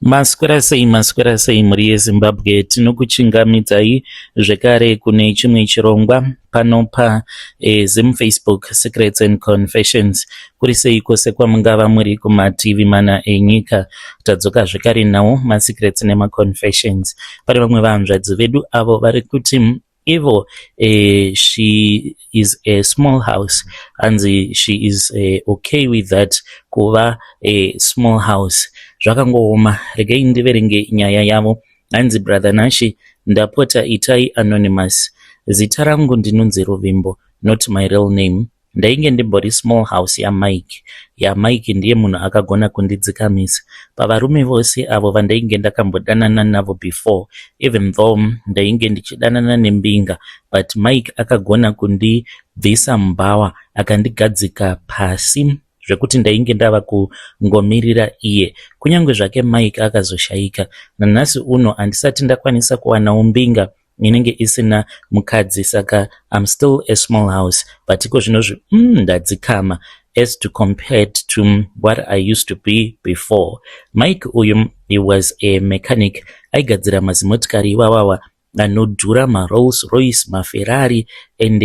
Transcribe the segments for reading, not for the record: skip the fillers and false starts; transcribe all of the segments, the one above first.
Maswera sei, maswera sei mhuri yeZimbabwe. Tinokuchingamidzai zvekare kune chimwe chirongwa pano paZim Facebook Secrets and Confessions. Kuri sei kwose kwamungava muri kumativi mana enyika. Tadzoka zvekare nawo masecrets nemaconfessions. Pane vamwe vahanzvadzi vedu avo vari kuti ivo she is a small house, hanzi she is okay with that kuva a small house. Zvakangooma, regai ndiverenge nyaya yavo. Hanzi, "Brother Nashi, ndapota itai anonymous. Zita rangu ndinonzi Ruvimbo, not my real name. Ndainge ndimbori small house yaMike. YaMike ndiye munhu akagona kundidzikamisa pavarume vose avo vandainge ndakambodanana navo before. Even though ndainge ndichidanana nembinga, but Mike akagona kundibvisa mubhawa, akandigadzika pasi zvekuti ndainge ndava kungomirira iye. Kunyange zvake Mike akazoshayika, nanhasi uno handisati ndakwanisa kuwanawo mbinga inenge isina mukadzi, saka I'm still a small house. But iko zvinozvi ndadzikama as to compared to what I used to be before. Mike uyu, he was a mechanic. Aigadzira mazimotikari iwawawa anodhura, maRolls Royce, maFerrari, and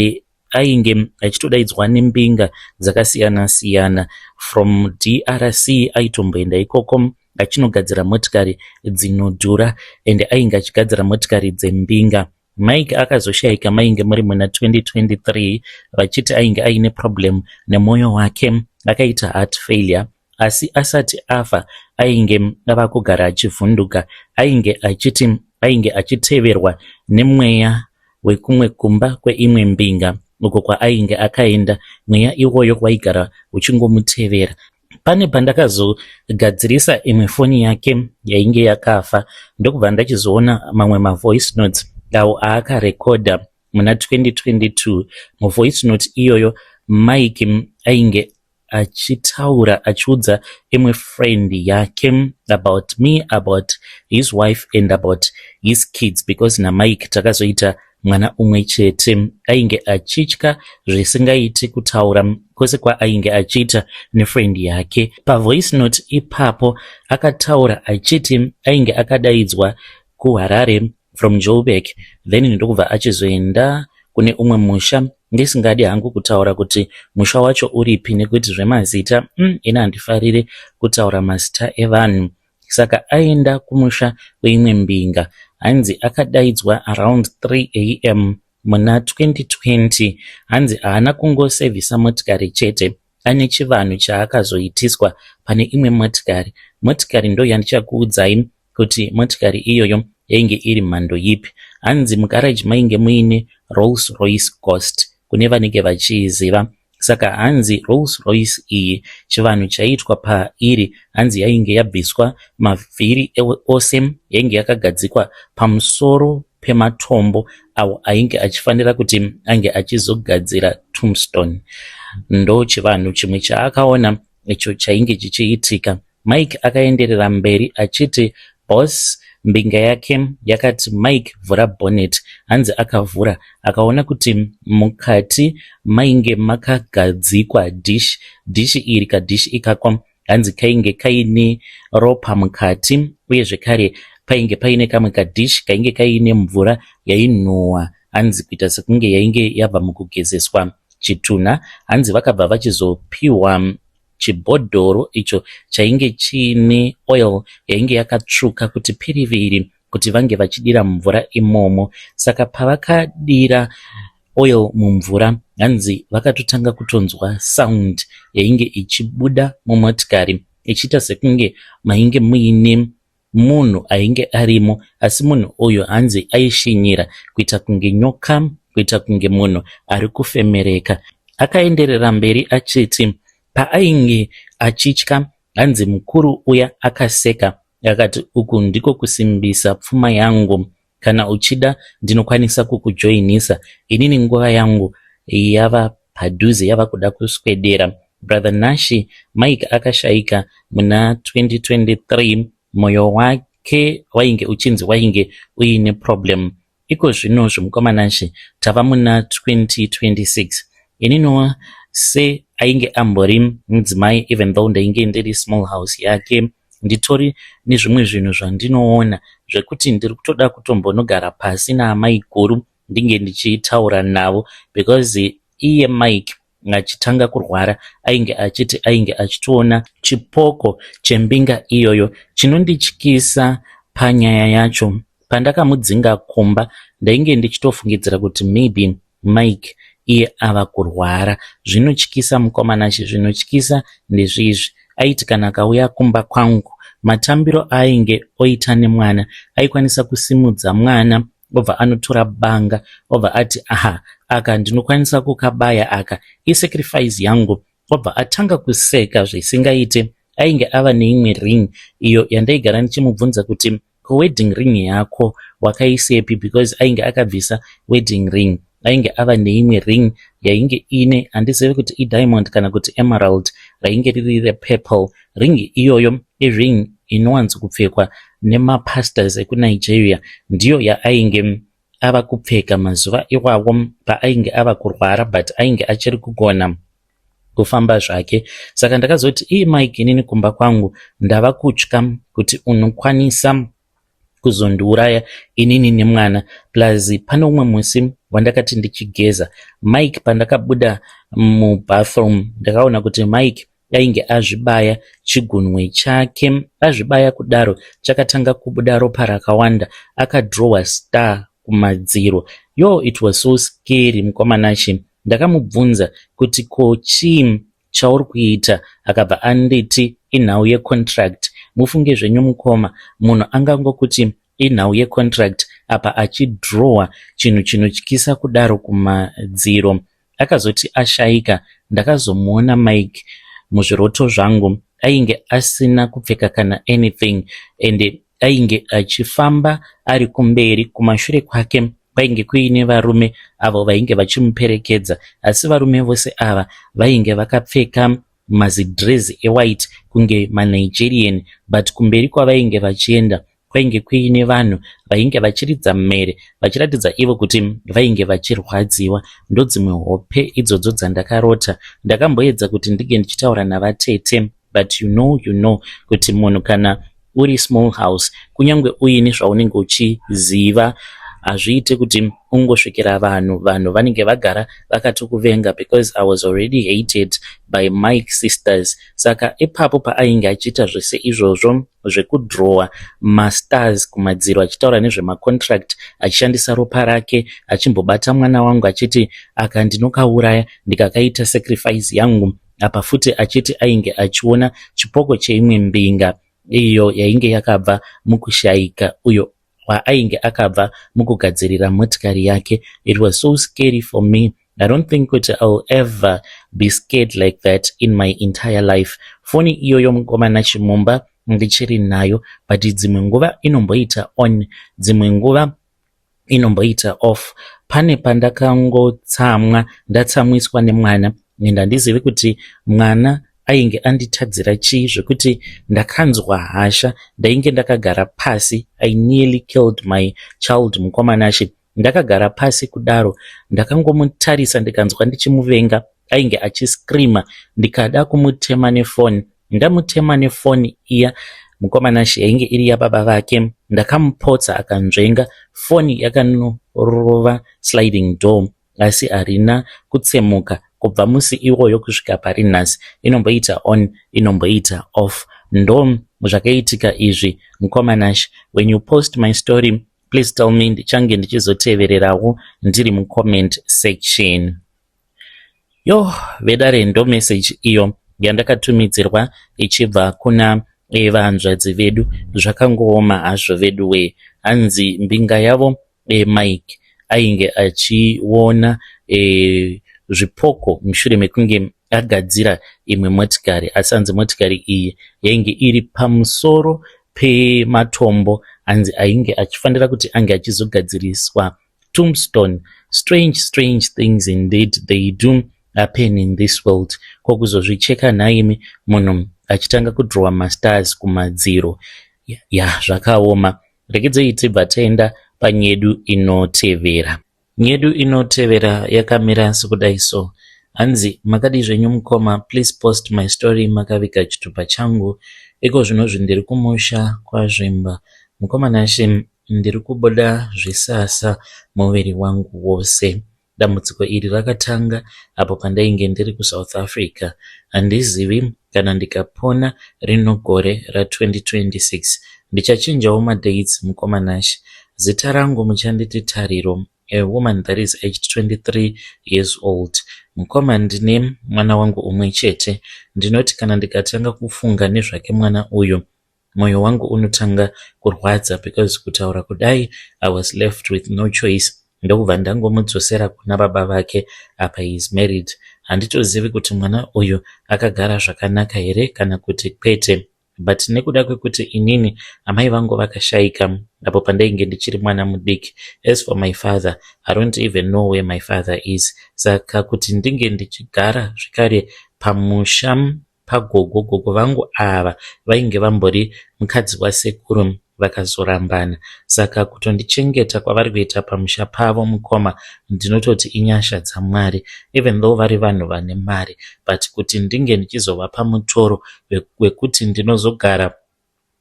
ainge achitodaidzwa nembinga dzakasiyana siyana from DRC. Aitomboenda ikoko achinogadzira motikari dzinodhura, and ainge achigadzira motikari dzembinga. Mike akazoshayika mainge muri muna 2023, vachiti ainge aine problem nemwoyo wake, akaita heart failure. Asi asati afa ainge ava kugara achivhunduka. Ainge achiti ainge achiteverwa nemweya wekumwe kumba kweimwe mbinga uko kwaainge akaenda. Mweya iwoyo waigara uchingomutevera. Pane pandakazogadzirisa imwe foni yake yainge yakafa, ndokubva ndachizoona mamwe mavoice notes awo aakarekodha muna 2022. Muvoice note iyoyo Mike ainge achitaura achiudza imwe friend yake about me, about his wife and about his kids, because naMike takazoita mwana umwe chete. Ainge achitya zvisingaiti kutaura kwose kwaainge achiita nefriend yake. Pavoice note ipapo akataura achiti ainge akadaidzwa kuHarare from Joburg, then ndokubva achizoenda kune umwe musha. Ndisingadi hangu kutaura kuti musha wacho uripi nekuti zvemazita, ini handifariri kutaura mazita evanhu. Saka aenda kumusha weimwe mbinga. Hanzi akadaidzwa around 3 a.m. muna 2020. Hanzi haana kungosevhisa motikari chete, ane chivanhu chaakazoitiswa pane imwe motikari. Motikari ndo yandichakuudzai kuti motikari iyoyo yainge iri mhando ipi. Hanzi mugaraji mainge muine Rolls Royce Ghost, kune vanenge vachiiziva. Saka hanzi Rolls Royce iyi, chivanhu chaiitwa pairi, hanzi yainge yabviswa mavhiri ose, yainge yakagadzikwa pamusoro pematombo awo ainge achifanira kuti ange achizogadzira tombstone. Ndo chivanhu chimwe chaakaona icho chainge chichiitika. Mike akaenderera mberi achiti boss, mbinga yake yakati, 'Mike, vhura bonnet.' Hanzi akavhura, akaona kuti mukati mainge makagadzikwa dish. Dhishi iri, kadhishi ikako, hanzi kainge kaine ropa mukati, uye zvekare painge paine kamwe kadhishi kainge kaine mvura yainhuhwa, hanzi kuita sekunge yainge yabva mukugezeswa chitunha. Hanzi vakabva vachizopiwa chibhodhoro icho chainge chiine oil yainge yakatsvuka kuti piriviri, kuti vange vachidira mvura imomo. Saka pavakadira oil mumvura, hanzi vakatotanga kutonzwa sound yainge ichibuda mumotikari, ichiita sekunge mainge muine munhu ainge arimo, asi munhu uyu hanzi aishinyira kuita kunge nyoka, kuita kunge munhu ari kufemereka. Akaenderera mberi achiti paainge achitya, hanzi mukuru uya akaseka akati, 'Uku ndiko kusimbisa pfuma yangu. Kana uchida ndinokwanisa kukujoinisa. Inini nguva yangu yava padhuze, yava kuda kuswedera.' Brother Nashi, Mike akashayika muna 2023. Mwoyo wake wainge uchinzi wainge uine problem. Iko zvinozvo, mukoma Nashe, tava muna 2026. Ininiwo seainge ambori mudzimai, even though ndainge ndiri small house yake, Nditori nezvimwe zvinhu zvandinoona zvekuti ndiri kutoda kutombonogara pasi naamaiguru ndinge ndichitaura navo because iye Mike achitanga kurwara ainge achiti ainge achitoona chipoko chembinga iyoyo. Chinondityisa panyaya yacho, pandakamudzinga kumba ndainge ndichitofungidzira kuti maybe Mike iye ava kurwara. Zvinotyisa mukoma Nashe, zvinotyisa ndezvizvi. Aiti kana akauya kumba kwangu, matambiro aainge oita nemwana, aikwanisa kusimudza mwana obva anotora banga obva ati, "Aha, aka ndinokwanisa kukabaya, aka isacrifice yangu," obva atanga kuseka zvisingaite. Ainge ava neimwe ring iyo yandaigara ndichimubvunza kuti, "Ko wedding ring yako wakaisepi?" Because ainge akabvisa wedding ring, ainge ava neimwe ring yainge ine, handizivi kuti idiamond kana kuti emerald, rainge riri repurple. Ring iyoyo iring inowanzokupfekwa nemapastors ekuNigeria. Ndiyo yaainge ava kupfeka mazuva iwawo paainge ava kurwara, but ainge achiri kugona kufamba zvake. Saka ndakazoti, "Ii Mike, inini kumba kwangu ndava kutya kuti unokwanisa kuzondiuraya inini nemwana." Plus pane umwe musi wandakati ndichigeza Mike, pandakabuda mubathroom ndakaona kuti Mike ainge azvibaya chigunwe chake. Azvibaya kudaro, chakatanga kubuda ropa rakawanda, akadhirowa star kumadziro. Yo, it was so scary, mukoma Nashe. Ndakamubvunza kuti, "Ko chii chauri kuita?" Akabva anditi inhau yecontract. Mufunge zvenyu mukoma, munhu angangokuti inhau yecontract apa achidhirowa chinhu chinotyisa kudaro kumadziro. Akazoti ashayika, ndakazomuona Mike muzviroto zvangu. Ainge asina kupfeka kana anything and ainge achifamba ari kumberi. Kumashure kwake kwainge kuine varume avo vainge vachimuperekedza, asi varume vose ava vainge vakapfeka mazidrezi ewhite kunge maNigerian, but kumberi kwavainge vachienda kwainge kuine vanhu vainge vachiridza mhere vachiratidza ivo kuti vainge vachirwadziwa. Ndodzimwe hope idzodzo dzandakarota. Ndakamboedza kuti ndinge ndichitaura navatete, but you know kuti munhu kana uri small house, kunyange uine zvaunenge uchiziva, hazviite kuti ungosvikira vanhu. Vanhu vanenge vagara vakatokuvenga, because I was already hated by Mike sisters. Saka ipapo paainge achiita zvese izvozvo zvekudhirowa mastars kumadziro, achitaura nezvemacontract, achishandisa ropa rake, achimbobata mwana wangu achiti, "Aka ndinokauraya ndikakaita sacrifice yangu," apa futi achiti ainge achiona chipoko cheimwe mbinga iyo yainge yakabva mukushayika, uyo waainge akabva mukugadzirira motikari yake. It was so scary for me. I don't think kuti I'll ever be scared like that in my entire life. Foni iyoyo, mukoma Nashe, mumba ndichiri nayo, but dzimwe nguva inomboita on, dzimwe nguva inomboita off. Pane pandakangotsamwa, ndatsamwiswa nemwana, and handizivi kuti mwana ainge anditadzira chii zvekuti ndakanzwa hasha. Ndainge ndakagara pasi. I nearly killed my child, mukoma Nashe. Ndakagara pasi kudaro, ndakangomutarisa, ndikanzwa ndichimuvenga. Ainge achiscreama, ndikada kumutema nefoni. Ndamutema nefoni iya, mukoma Nashe, yainge iri yababa vake. Ndakamupotsa akanzvenga, foni yakanorova sliding door, asi harina kutsemuka. Kubva musi iwoyo kusvika pari nhasi, inomboita on, inomboita off. Ndo zvakaitika izvi, mukoma Nashe. When you post my story, please tell me, ndichange ndichizotevererawo ndiri mucomment section. Yo, vedare, ndo message iyo yandakatumidzirwa ichibva kuna vanzvadzi vedu. Zvakangooma hazvo vedu wee. Hanzi mbinga yavo Mike ainge achiona zvipoko mushure mekunge agadzira imwe motikari, asi hanzi motikari iyi yainge iri pamusoro pematombo, hanzi ainge achifanira kuti ange achizogadziriswa tombstone. Strange, strange things indeed, they do happen in this world. Kwokuzozvicheka nhaimi, munhu achitanga kudhirowa mastars kumadziro? Ya, zvakaoma. Regedzei tibva taenda panyedu inotevera. Nyedu inotevera yakamira sekudai so. Hanzi, "Makadi zvenyu mukoma? Please post my story makaviga chitupa changu. Ikozvinozvi ndiri kumusha kwaZvimba. Mukoma Nashe ndiri kubuda zvisasa muviri wangu wose. Dambudziko iri rakatanga apo pandainge ndiri kuSouth Africa. Handizivi kana ndikapona rino gore ra 2026. Ndichachinjawo madates mukoma Nashe. Zita rangu muchanditi Tariro, a woman that is aged 23 years old. Mukoma ndine mwana wangu umwe chete. Ndinoti kana ndikatanga kufunga nezvake mwana uyu, Moyo wangu unotanga kurwadza because kutaura kudai I was left with no choice ndokubva ndangomudzosera kuna baba vake apa he is married. Handitozivi kuti mwana uyu akagara zvakanaka here kana kuti kwete but nekuda kwekuti inini amai vangu vakashaika apo pandainge ndichiri mwana mudiki as for my father I don't even know where my father is saka kuti ndinge ndichigara zvekare pamusha pagogo. Gogo vangu ava vainge vambori mukadzi wasekuru vakazorambana saka kutondichengeta kwavari kuita pamusha pavo mukoma ndinototi inyasha dzaMwari even though vari vanhu vane mari but kuti ndinge ndichizovapa mutoro wekuti ndinozogara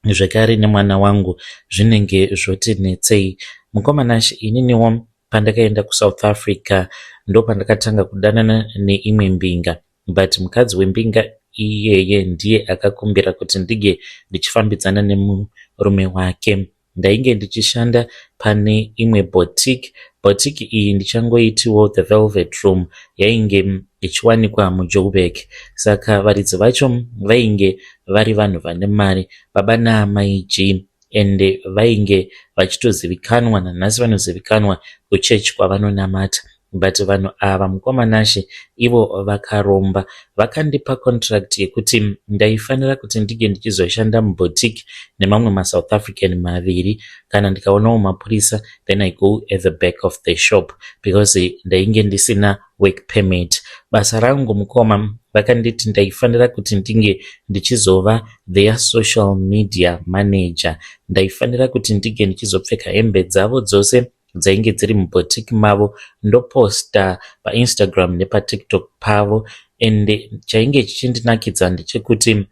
zvekare nemwana wangu zvinenge zvoti netsei. Mukoma Nashe ininiwo pandakaenda kuSouth Africa ndopandakatanga kudanana neimwe mbinga but mukadzi wembinga iyeye ndiye akakumbira kuti ndinge ndichifambidzana nemurume wake. Ndainge ndichishanda pane imwe boutique. Boutique iyi ndichangoitiwo The Velvet Room yainge ichiwanikwa muJoburg. Saka varidzi vacho vainge vari vanhu vane mari, baba naamai G ende vainge vachitozivikanwa nanhasi vanozivikanwa kuchechi kwavanonamata. But vanhu ava mukoma Nashe ivo vakaromba. Vakandipa contract yekuti ndaifanira kuti ndinge ndichizoshanda muboutique nemamwe maSouth African maviri. Kana ndikaonawo mapurisa then I go at the back of the shop because ndainge ndisina work permit. Basa rangu mukoma vakanditi ndaifanira kuti ndinge ndichizova their social media manager. Ndaifanira kuti ndinge ndichizopfeka hembe dzavo dzose dzainge dziri muboutique mavo ndoposta paInstagram nepaTiktok pavo ende chainge chichindinakidza ndechekuti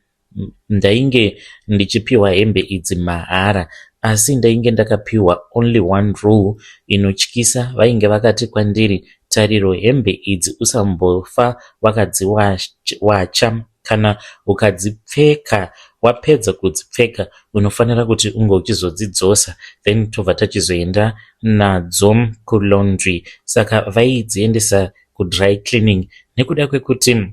ndainge ndichipiwa hembe idzi mahara asi ndainge ndakapiwa only one rule inotyisa. Vainge vakati kwandiri Tariro hembe idzi usambofa wakadziwacha kana ukadzipfeka wapedza kudzipfeka unofanira kuti unge uchizodzidzosa then tobva tachizoenda nadzo kulaundry. Saka vaidziendesa kudry cleaning nekuda kwekuti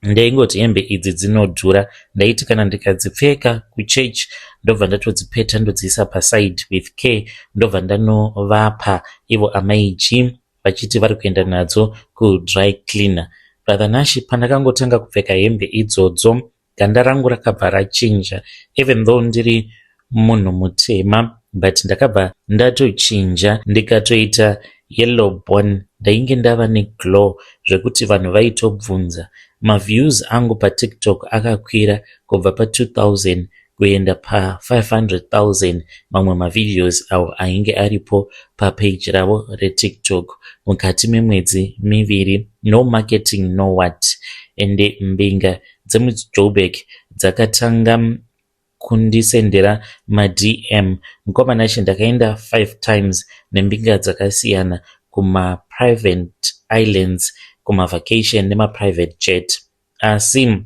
ndaingoti hembe idzi dzinodhura ndaiti kana ndikadzipfeka kuchechi ndobva ndatodzipeta ndodziisa paside with care ndobva ndanovapa ivo amai G vachiti vari kuenda nadzo kudry cleaner. Brother Nashe pandakangotanga kupfeka hembe idzodzo ganda rangu rakabva rachinja even though ndiri munhu mutema but ndakabva ndatochinja ndikatoita yellow bone ndainge ndava neglow zvekuti vanhu vaitobvunza. Maviews angu paTiktok akakwira kubva pa2000 kuenda pa500 000 mamwe mavideos awo ainge aripo papage ravo reTiktok mukati memwedzi miviri. No marketing no what. Ende mbinga dzemuJoburg dzakatanga kundisendera maDM. Mukoma Nashe ndakaenda 5 times nembinga dzakasiyana kumaprivate islands kumavacation nemaprivate jet. Asi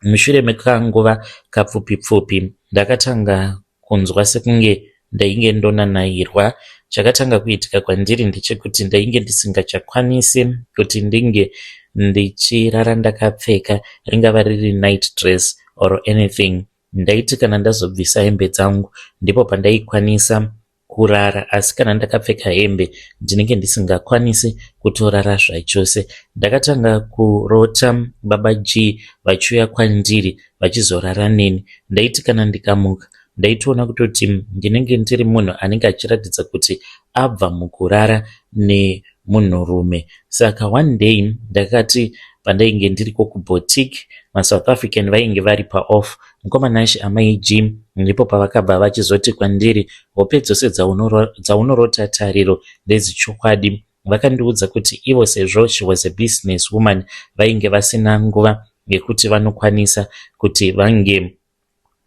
mushure mekanguva kapfupi pfupi ndakatanga kunzwa sekunge ndainge ndonanairwa. Chakatanga kuitika kwandiri ndechekuti ndainge ndisingachakwanisi kuti ndinge ndichirara ndakapfeka ringava riri night dress or anything. Ndaiti kana ndazobvisa hembe dzangu ndipo pandaikwanisa kurara asi kana ndakapfeka hembe ndinenge ndisingakwanisi kutorara zvachose. Ndakatanga kurota baba G vachiuya kwandiri vachizorara neni. Ndaiti kana ndikamuka ndaitoona kutoti ndinenge ndiri munhu anenge achiratidza kuti abva mukurara nemunhurume. Saka one day ndakati pandainge ndiriko kuboutique maSouth African vainge vari paoff mukoma Nashe amai G ndipo pavakabva vachizoti kwandiri hope dzose dzaunorota Tariro ndedzechokwadi. Vakandiudza kuti ivo sezvo she was a business woman vainge vasina nguva yekuti vanokwanisa kuti vange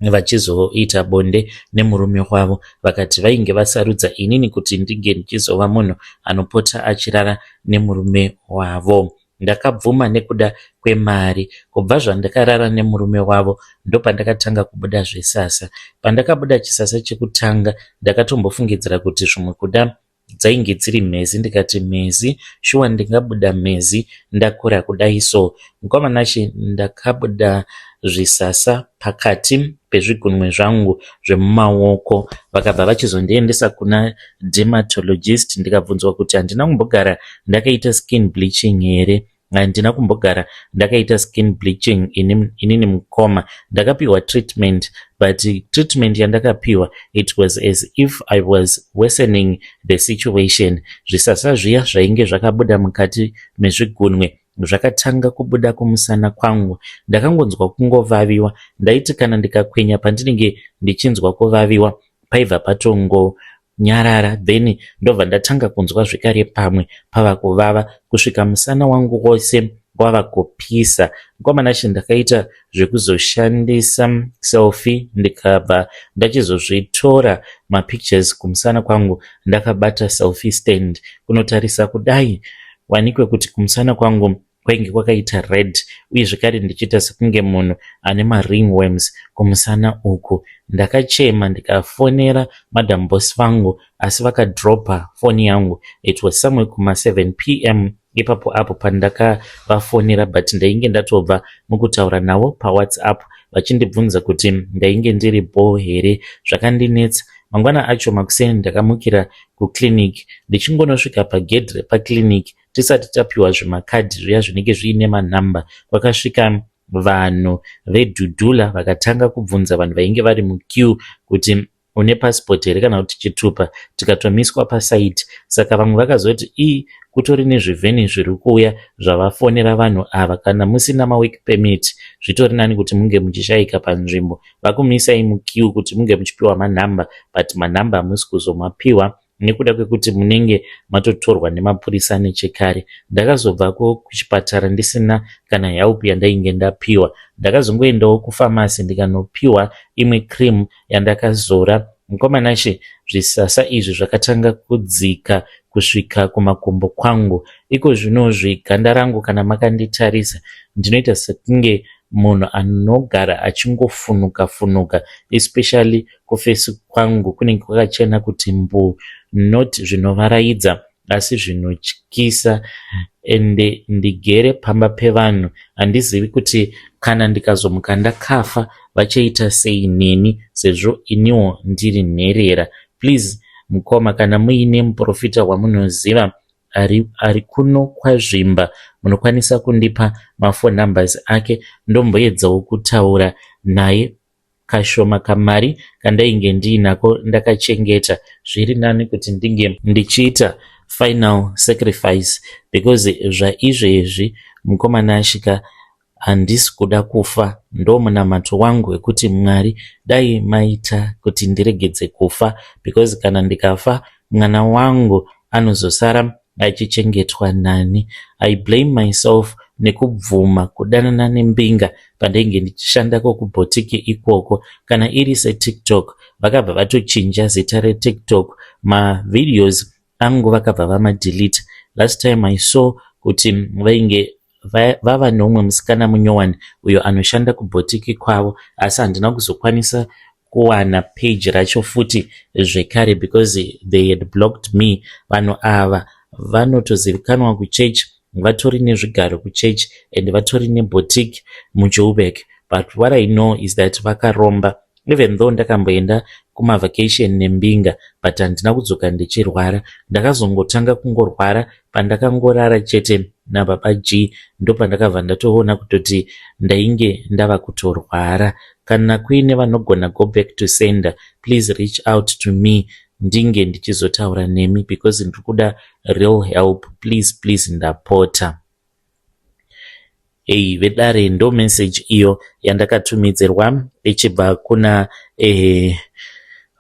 Vachizoita bonde nemurume wavo vakati vainge vasarudza inini kuti ndinge ndichizova munhu anopota achirara nemurume wavo. Ndakabvuma nekuda kwemari. Kubva zvandakarara nemurume wavo ndopandakatanga kubuda zvisasa. Pandakabuda chisasa chekutanga ndakatombofungidzira kuti zvimwe kuda dzainge dziri mhezi ndikati mhezi shuwa ndingabuda mhezi ndakura kudai so mukoma Nashe ndakabuda zvisasa pakati pezvigunwe zvangu zvemumaoko vakabva vachizondiendesa kuna dermatologist ndikabvunzwa kuti handina kumbogara ndakaita skin bleaching here. Handina kumbogara ndakaita skin bleaching inini mukoma. Ndakapiwa treatment but treatment yandakapiwa it was as if I was worsening the situation. Zvisasa zviya zvainge zvakabuda mukati mezvigunwe zvakatanga kubuda kumusana kwangu. Ndakangonzwa kungovaviwa. Ndaiti kana ndikakwenya pandinenge ndichinzwa kuvaviwa paibva patongonyarara then ndobva ndatanga kunzwa zvekare pamwe pava kuvava kusvika musana wangu wose wava kupisa. Mukoma Nashe ndakaita zvekuzoshandisa selfie ndikabva ndachizozvitora mapictures kumusana kwangu ndakabata selfie stand kunotarisa kudai wanikwe kuti kumusana kwangu kwainge kwakaita red uye zvekare ndichiita sekunge munhu ane maringworms kumusana uku. Ndakachema ndikafonera madam boss vangu asi vakadropa foni yangu. It was somewhere kuma 7 pm ipapo apo pandakavafonera but ndainge ndatobva mukutaura navo paWhatsApp vachindibvunza kuti ndainge ndiri bho here. Zvakandinetsa. Mangwana acho makuseni ndakamukira kuclinic ndichingonosvika pagedhi repaclinic tisati tapiwa zvimakadhi zviya zvinenge zviine manhamba kwakasvika vanhu vedhudhula vakatanga kubvunza vanhu vainge vari muqueue kuti une pasipoti here kana kuti chitupa tikatomiswa pasaiti saka vamwe vakazoti ii kutori nezvivheni zviri kuuya zvavafonera vanhu ava kana musina mawork permit zvitori nani kuti munge muchishayika panzvimbo vakumisai muqueue kuti munge muchipiwa manhamba but manhamba hamusi kuzomapiwa nekuda kwekuti munenge matotorwa nemapurisa nechekare. Ndakazobvako kuchipatara ndisina kana help yandainge ndapiwa. Ndakazongoendawo kufamasi ndikanopiwa imwe cream yandakazora. Mukoma Nashe zvisasa izvi zvakatanga kudzika kusvika kumakumbo kwangu. Iko zvinozvi ganda rangu kana makanditarisa ndinoita sekunge munhu anogara achingofunuka funuka especially kufesi kwangu kunenge kwakachena kuti mbuu not zvinovaraidza asi zvinotyisa ende ndigere pamba pevanhu handizivi kuti kana ndikazomuka ndakafa vachaita sei neni sezvo iniwo ndiri nherera. Please mukoma kana muine muprofita wamunoziva ari, ari kuno kwaZvimba munokwanisa kundipa maphone numbers ake ndomboedzawo kutaura naye kashoma kamari kandainge ndiinako ndakachengeta zviri nani kuti ndinge ndichiita final sacrifice because zvaizvezvi mukoma Nashe handisi kuda kufa ndomunamato wangu wekuti Mwari dai maita kuti ndiregedze kufa because kana ndikafa mwana wangu anozosara achichengetwa nani. I blame myself nekubvuma kudanana nembinga pandainge ndichishandako kubhotiki ikoko. Kana iri seTikTok vakabva vatochinja zita reTikTok mavideos angu vakabva vamadelete. Last time I saw kuti vainge vava neumwe musikana munyowani uyo anoshanda kubhotiki kwavo asi handina kuzokwanisa kuwana page racho futi zvekare because they had blocked me. Vanhu ava vanotozivikanwa kuchechi vatori nezvigaro kuchechi and vatori nebhotiki muJoburg but what I know is that vakaromba even though ndakamboenda kumavacation nembinga but handina kudzoka ndichirwara. Ndakazongotanga kungorwara pandakangorara chete nababa G ndopandakabva ndatoona kutoti ndainge ndava kutorwara. Kana kuine vanogona go back to sender please reach out to me ndinge ndichizotaura nemi because ndiri kuda real help please please ndapota. Ei vedare ndo message iyo yandakatumidzirwa ichibva kuna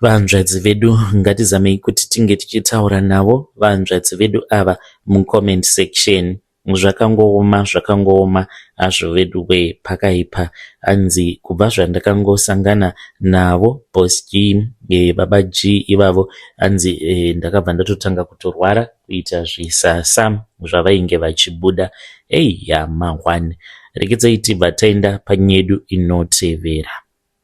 vanzvadzi vedu. Ngatizamei kuti tinge tichitaura navo vanzvadzi vedu ava mucomment section. Zvakangooma zvakangooma hazvo veduwee pakaipa hanzi kubva zvandakangosangana navo boss G baba G ivavo hanzi ndakabva ndatotanga kutorwara kuita zvisasa zvavainge vachibuda hey yama one rekedzai tibva taenda panyedu inotevera.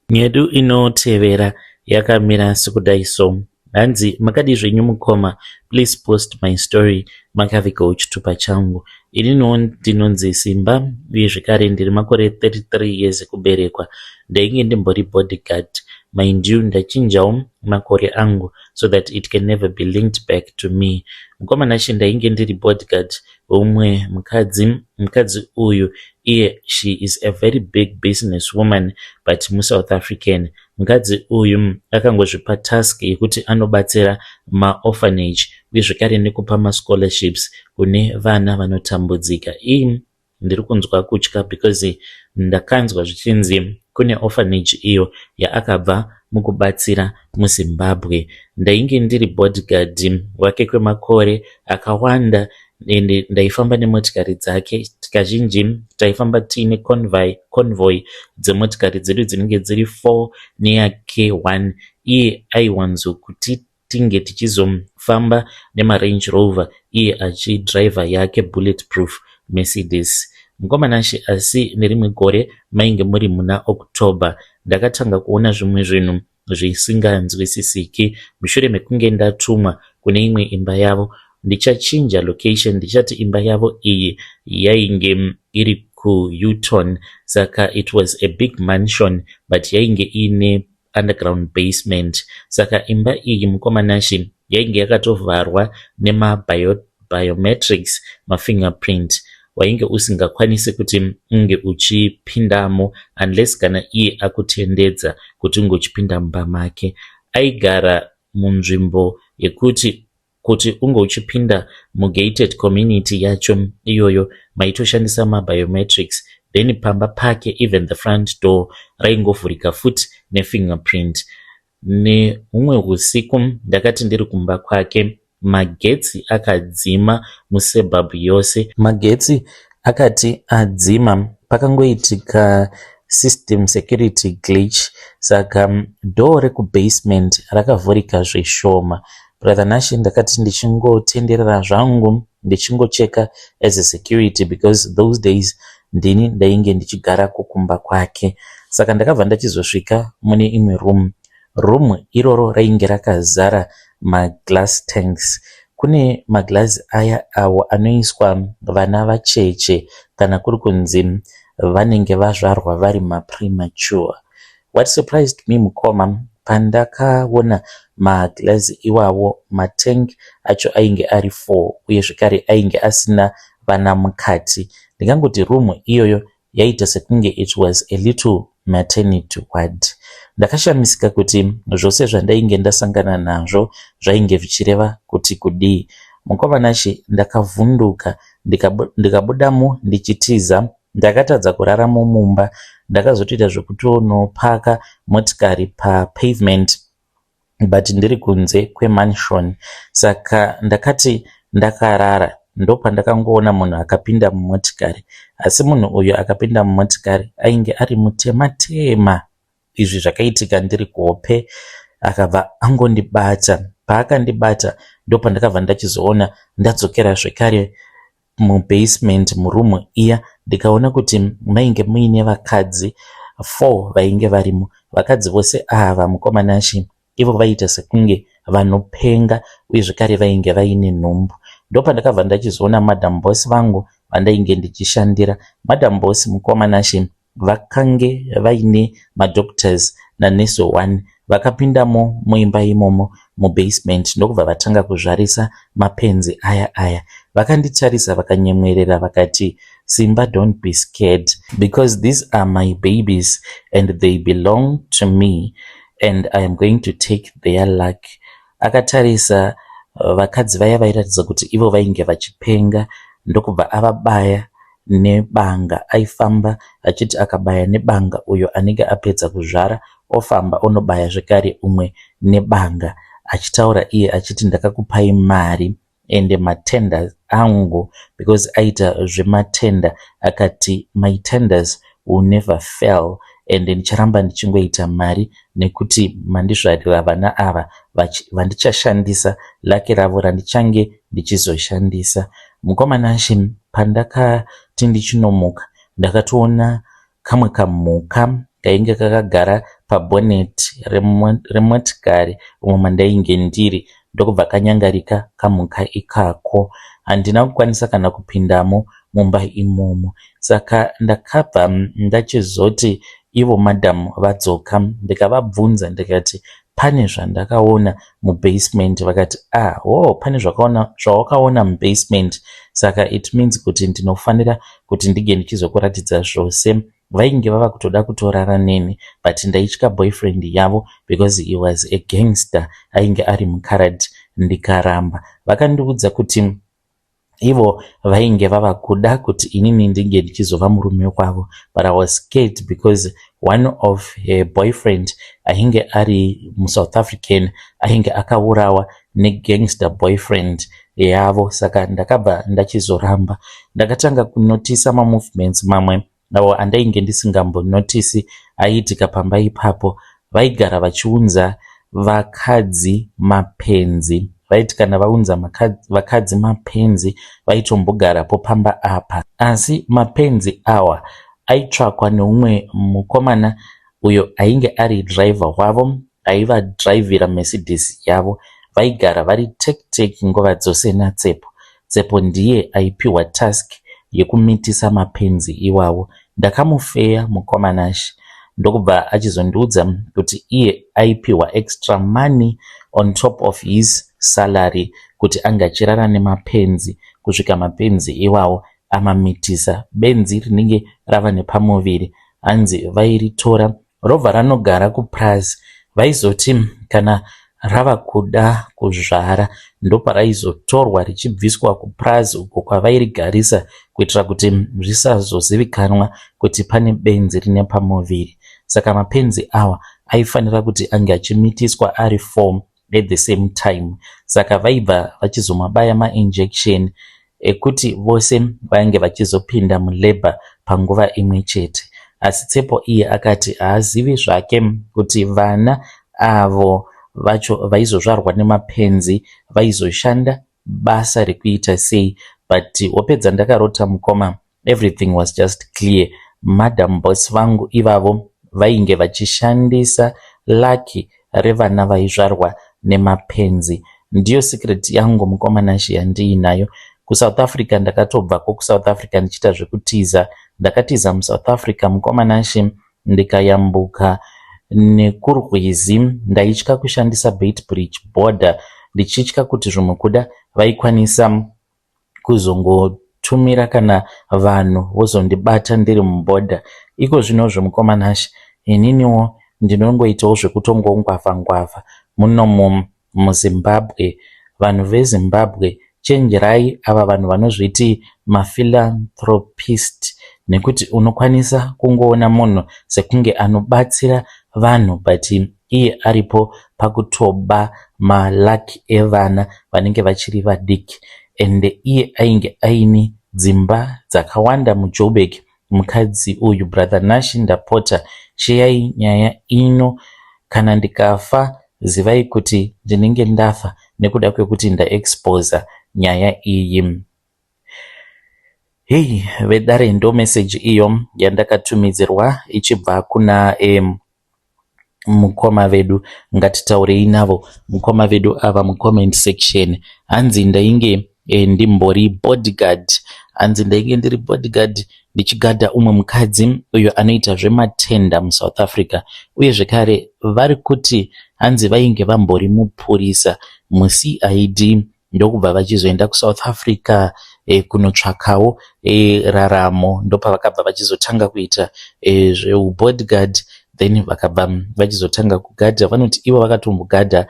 Nyedu inotevera yakamira sekudai so. Hanzi makadii zvenyu mukoma please post my story makavigawo chitupa changu. Ininiwo ndinonzi Simba uye zvekare ndiri makore 33 years ekuberekwa. Ndainge ndimbori bodyguard mind you ndachinjawo makore angu so that it can never be linked back to me. Mukoma Nashe ndainge ndiri bodyguard weumwe mukadzi. Mukadzi uyu iye she is a very big business woman but muSouth African. Mukadzi uyu akangozvipa task yekuti anobatsira maorphanage uye zvekare nekupa mascholarships kune vana vanotambudzika. Ii ndiri kunzwa kutya because ndakanzwa zvichinzi kune orphanage iyo yaakabva mukubatsira muZimbabwe. Ndainge ndiri bodyguard wake kwemakore akawanda ende ndaifamba nemotikari dzake. Kazhinji taifamba tiine convoy dzemotikari dzedu dzinenge dziri 4 neyake 1. Iye aiwanzokuti tinge tichizofamba nemaRange Rover iye achidhiraivha yake bullet proof Mercedes. Mukoma Nashe asi nerimwe gore mainge muri muna October ndakatanga kuona zvimwe zvinhu zvisinganzwisisiki mushure mekunge ndatumwa kune imwe imba yavo. Ndichachinja location ndichati imba yavo iyi yainge iri kuUton saka it was a big mansion but yainge iine underground basement. Saka imba iyi mukoma Nashe yainge yakatovharwa nemabiometrics mafingerprint wainge usingakwanisi kuti unge uchipindamo unless kana iye akutendedza kuti unge uchipinda mumba make. Aigara munzvimbo yekuti kuti unge uchipinda mugated community yacho iyoyo maitoshandisa mabiometrics then pamba pake even the front door raingovhurika futi nefingerprint. Nehumwe husiku ndakati ndiri kumba kwake magetsi akadzima musuburb yose. Magetsi akati adzima pakangoitika system security glitch saka door rekubasement rakavhurika zvishoma. Brother Nashe ndakati ndichingotenderera zvangu ndichingocheka as a security because those days ndini ndainge ndichigara kukumba kwake. Saka ndakabva ndachizosvika mune imwe room. Room iroro rainge rakazara maglass tanks. Kune maglazi aya awo anoiswa vana vacheche kana kuri kunzi vanenge vazvarwa vari mapremature. What surprised me mukoma pandakaona maglazi iwawo matank acho ainge ari 4 uye zvekare ainge asina vana mukati. Ndingangoti room iyoyo yaita sekunge it was a little maternity ward. Ndakashamisika kuti zvose zvandainge ndasangana nazvo zvainge zvichireva kuti kudii. Mukoma Nashe ndakavhunduka ndikabudamo ndichitiza. Ndakatadza kuraramo mumba. Ndakazotoita zvekutonopaka motikari papavement but ndiri kunze kwemansion. Saka ndakati ndakarara ndopandakangoona munhu akapinda mumotikari. Asi munhu uyu akapinda mumotikari ainge ari mutema tema. Izvi zvakaitika ndiri kuhope akabva angondibata. Paakandibata ndopandakabva ndachizoona ndadzokera zvekare mubasement muroom iya ndikaona kuti mainge muine vakadzi 4 vainge varimo. Vakadzi vose ava mukoma Nashe ivo vaiita sekunge vanopenga uye zvekare vainge vaine nhumbu. Ndopandakabva ndachizoona madam boss vangu vandainge ndichishandira. Madam boss mukoma Nashe vakange vaine madoctors nanurse 1 vakapindamo muimba imomo mubasement ndokubva vatanga kuzvarisa mapenzi aya aya. Vakanditarisa vakanyemwerera vakati Simba don't be scared because these are my babies and they belong to me and I am going to take their luck. Akatarisa vakadzi vaya vairatidza kuti ivo vainge vachipenga ndokubva avabaya nebanga. Aifamba achiti akabaya nebanga uyo anenge apedza kuzvara ofamba onobaya zvekare umwe nebanga achitaura iye achiti ndakakupai mari. Ende matenders angu, because aita zvematender, akati, "My tenders will never fail and ndicharamba ndichingoita mari nekuti mandizvarira vana ava vandichashandisa, luck ravo randichange ndichizoshandisa." Mukoma Nashe, pandakati ndichinomuka, ndakatoona kamwe kamhuka kainge kakagara paboneti remotikari umo mandainge ndiri, ndokubva kanyangarika kamhuka ikako. Handina kukwanisa kana kupindamo mumba imomo. Saka ndakabva ndachizoti ivo madhamu vadzoka, ndikavabvunza ndikati pane zvandakaona mubasement. Vakati, "Ah, oh, pane zvawakaona mubasement, saka it means kuti ndinofanira kuti ndige ndichizokuratidza zvose." Vainge vava kutoda kutorara neni, but ndaitya boyfriend yavo because he was a gangster, ainge ari mukarad. Ndikaramba. Vakandiudza kuti ivo vainge vava kuda kuti inini ndinge ndichizova murume wavo, but I was scared because one of her boyfriend ainge ari muSouth African ainge akaurawa negangster boyfriend yavo. Saka ndakabva ndachizoramba. Ndakatanga kunotisa mamovements mamwe avo andainge ndisingambonotisi aiitika pamba ipapo. Vaigara vachiunza vakadzi mapenzi. Vaiti kana vaunza vakadzi mapenzi, vaitombogarapo pamba apa, asi mapenzi awa aitsvakwa neumwe mukomana uyo ainge ari dhiraivha wavo, aivadhiraivhira Mercedes yavo. Vaigara vari tek tek nguva dzose naTsepo. Tsepo ndiye aipiwa task yekumitisa mapenzi iwawo. Ndakamufeya, mukoma Nashe, ndokubva achizondiudza kuti iye aipiwa extra money on top of his salary kuti ange achirara nemapenzi kusvika mapenzi iwawo amamitisa. Benzi rinenge rava nepamuviri, hanzi vairitora robva ranogara kupurazi. Vaizoti kana rava kuda kuzvara, ndoparaizotorwa richibviswa kupurazi uko kwavairigarisa, kuitira kuti zvisazozivikanwa kuti pane benzi rine pamuviri. Saka mapenzi awa aifanira kuti ange achimitiswa ari 4 at the same time. Saka vaibva vachizomabaya mainjection ekuti vose vainge vachizopinda mulabour panguva imwe chete. Asi Tsepo iye akati haazivi zvake kuti vana avo vacho vaizozvarwa nemapenzi vaizoshanda basa rekuita sei. But hope dzandakarota, mukoma, everything was just clear. Madam Boss vangu ivavo vainge vachishandisa luck revana vaizvarwa nemapenzi. Ndiyo secret yangu, mukoma Nashe, yandiinayo kuSouth Africa. Ndakatobvako kuSouth Africa ndichiita zvekutiza. Ndakatiza muSouth Africa, mukoma Nashe, ndikayambuka nekurwizi. Ndaitya kushandisa Beitbridge border, ndichitya kuti zvimwe kuda vaikwanisa kuzongotumira kana vanhu vozondibata ndiri mubhodha. Iko zvinozvo, mukoma Nashe, ininiwo ndinongoitawo zvekutongongwavha ngwavha munomu muZimbabwe. Vanhu veZimbabwe, chenjerai ava vanhu vanozviti maphilanthropist, nekuti unokwanisa kungoona munhu sekunge anobatsira vanhu, but iye aripo pakutoba maluck evana vanenge vachiri vadiki. Ende iye ainge aine dzimba dzakawanda muJoburg, mukadzi uyu. Brother Nash, ndapota, sheyai nyaya ino. Kana ndikafa, zivai kuti ndinenge ndafa nekuda kwekuti ndaexposa nyaya iyi. Hei vedare, ndo meseji iyo yandakatumidzirwa ichibva kuna mukoma vedu. Ngatitaurei navo mukoma vedu ava mucomment section. Hanzi ndainge ndimbori bodyguard. Hanzi ndainge ndiri bodyguard, ndichigadha umwe mukadzi uyo anoita zvematenda muSouth Africa. Uye zvekare vari kuti hanzi vainge vambori mupurisa muCID, ndokubva vachizoenda kuSouth Africa kunotsvakawo raramo. Ndopavakabva vachizotanga kuita zveubodyguard, then vakabva vachizotanga kugadha. Vanoti ivo vakatombogadha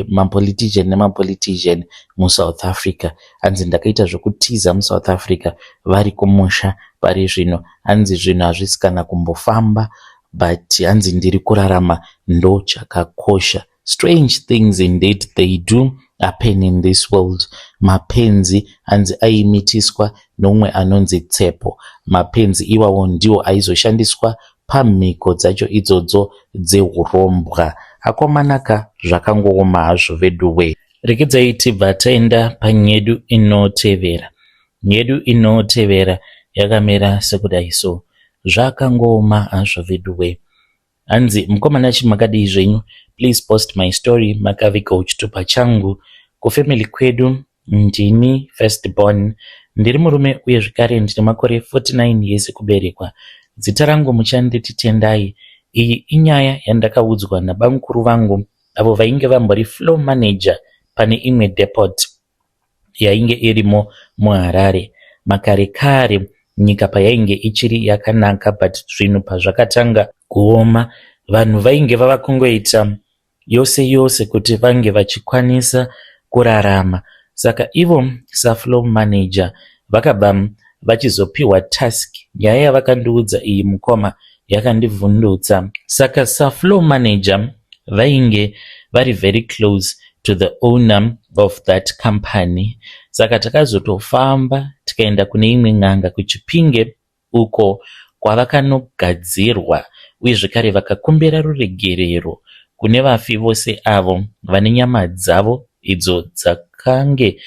mapolitician nemapolitician muSouth Africa. Hanzi ndakaita zvekutiza muSouth Africa. Vari kumusha pari zvino. Hanzi zvinhu hazvisi kana kumbofamba, but hanzi ndiri kurarama, ndo chakakosha. Strange things indeed they do. happen in this world. Mapenzi hanzi aimitiswa neumwe anonzi Tsepo. Mapenzi iwawo ndiwo aizoshandiswa pamhiko dzacho idzodzo dzehurombwa. Akomanaka, zvakangooma hazvo veduwe. Regedzai tibva taenda panyedu inotevera. Nyedu inotevera yakamira sekudai so. Zvakangooma hazvo veduwe. Hanzi, "Mukomana chi, makadii zvenyu? Please post my story. Makavigawo chitupa changu. Kufamily kwedu ndini first born. Ndiri murume uye zvekare ndine makore 49 years ekuberekwa. Zita rangu muchanditi Tendai. Iyi inyaya yandakaudzwa nabamukuru vangu avo vainge vambori floor manager pane imwe depot yainge irimo muHarare makare kare, nyika payainge ichiri yakanaka. But zvinhu pazvakatanga kuoma, vanhu vainge vava kungoita yose yose kuti vange vachikwanisa kurarama. Saka ivo safloor manager vakabva vachizopiwa task. Nyaya yavakandiudza iyi, mukoma, yakandivhundutsa. Saka safloor manager vainge vari very close to the owner of that company. Saka takazotofamba tikaenda kune imwe n'anga kuChipinge uko kwavakanogadzirwa, uye zvekare vakakumbira ruregerero kune vafi vose avo vane nyama dzavo idzo dzakange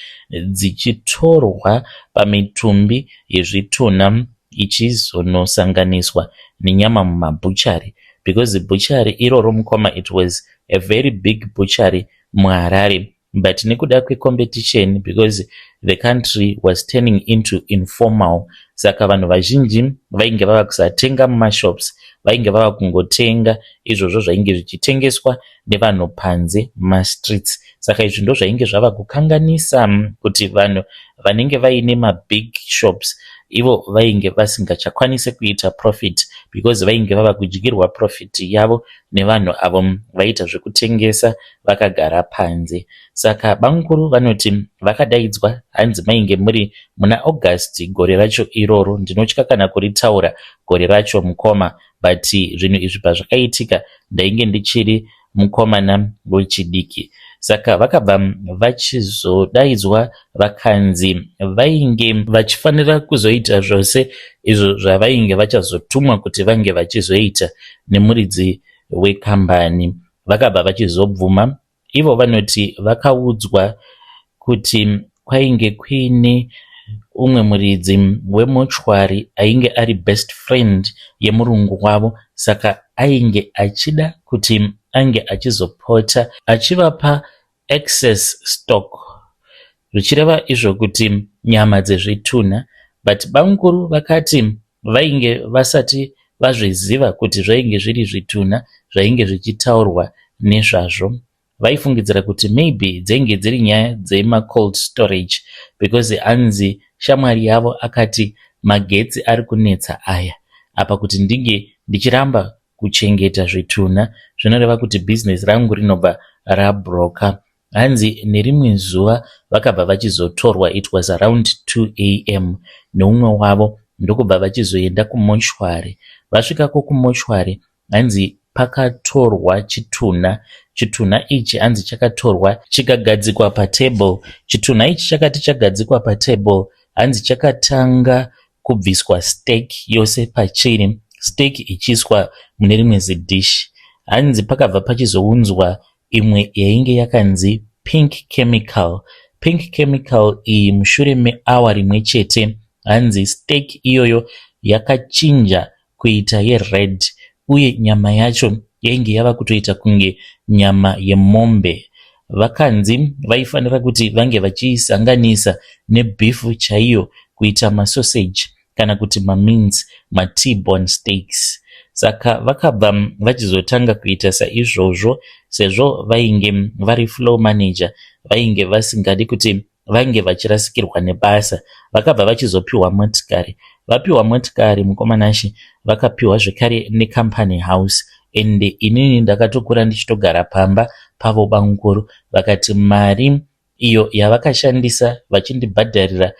dzichitorwa pamitumbi yezvitunha ichizonosanganiswa nenyama mumabhuchari, because bhuchari iroro, mukoma, it was a very big butchery muHarare, but nekuda kwecompetition, because the country was turning into informal, saka vanhu vazhinji vainge vava kusatenga mumashops, vainge vava kungotenga izvozvo zvainge zvichitengeswa nevanhu panze mumastreets. Saka izvi ndo zvainge zvava kukanganisa kuti vanhu vanenge vaine mabig shops ivo vainge vasingachakwanisi kuita profit, because vainge vava kudyirwa profit yavo nevanhu avo vaiita zvekutengesa vakagara panze. Saka bamukuru vanoti vakadaidzwa, hanzi mainge muri muna August gore racho iroro. Ndinotya kana kuritaura gore racho, mukoma, but zvinhu izvi pazvakaitika ndainge ndichiri mukomana wechidiki. Saka vakabva vachizodaidzwa, vakanzi vainge vachifanira kuzoita zvose izvo zvavainge vachazotumwa kuti vange vachizoita nemuridzi wekambani. Vakabva vachizobvuma. Ivo vanoti vakaudzwa kuti kwainge kuine umwe muridzi wemochwari ainge ari best friend yemurungu wavo, saka ainge achida kuti ange achizopota achivapa excess stock, zvichireva izvo kuti nyama dzezvitunha. But bamukuru vakati vainge vasati vazviziva kuti zvainge zviri zvitunha zvainge zvichitaurwa nezvazvo. Vaifungidzira kuti maybe dzainge dziri nyaya dzemacold storage, because hanzi shamwari yavo akati, 'Magetsi ari kunetsa aya apa, kuti ndinge ndichiramba kuchengeta zvitunha zvinoreva kuti bhizinesi rangu rinobva rabroka.' Hanzi nerimwe zuva vakabva vachizotorwa, it was around 2 a.m., neumwe wavo, ndokubva vachizoenda kumochwari. Vasvikako kumochwari, hanzi pakatorwa chitunha. Chitunha ichi hanzi chakatorwa chikagadzikwa patable. Chitunha ichi chakati chagadzikwa patable, hanzi chakatanga kubviswa steak yose pachiri, steak ichiiswa mune rimwe zidhishi. Hanzi pakabva pachizounzwa imwe yainge yakanzi pink chemical. Pink chemical iyi, mushure meawa rimwe chete, hanzi steak iyoyo yakachinja kuita yered, uye nyama yacho yainge yava kutoita kunge nyama yemombe. Vakanzi vaifanira kuti vange vachiisanganisa nebeef chaiyo kuita masoseji kana kuti mamince, maT-bone steaks. Saka vakabva vachizotanga kuita saizvozvo. Sezvo vainge vari floor manager, vainge vasingadi kuti vange vachirasikirwa nebasa. Vakabva vachizopiwa motikari. Vapiwa motikari, mukomanashe, vakapiwa zvekare necompany house. Ende inini ndakatokura ndichitogara pamba pavo. Bamukuru vakati mari iyo yavakashandisa vachindibhadharira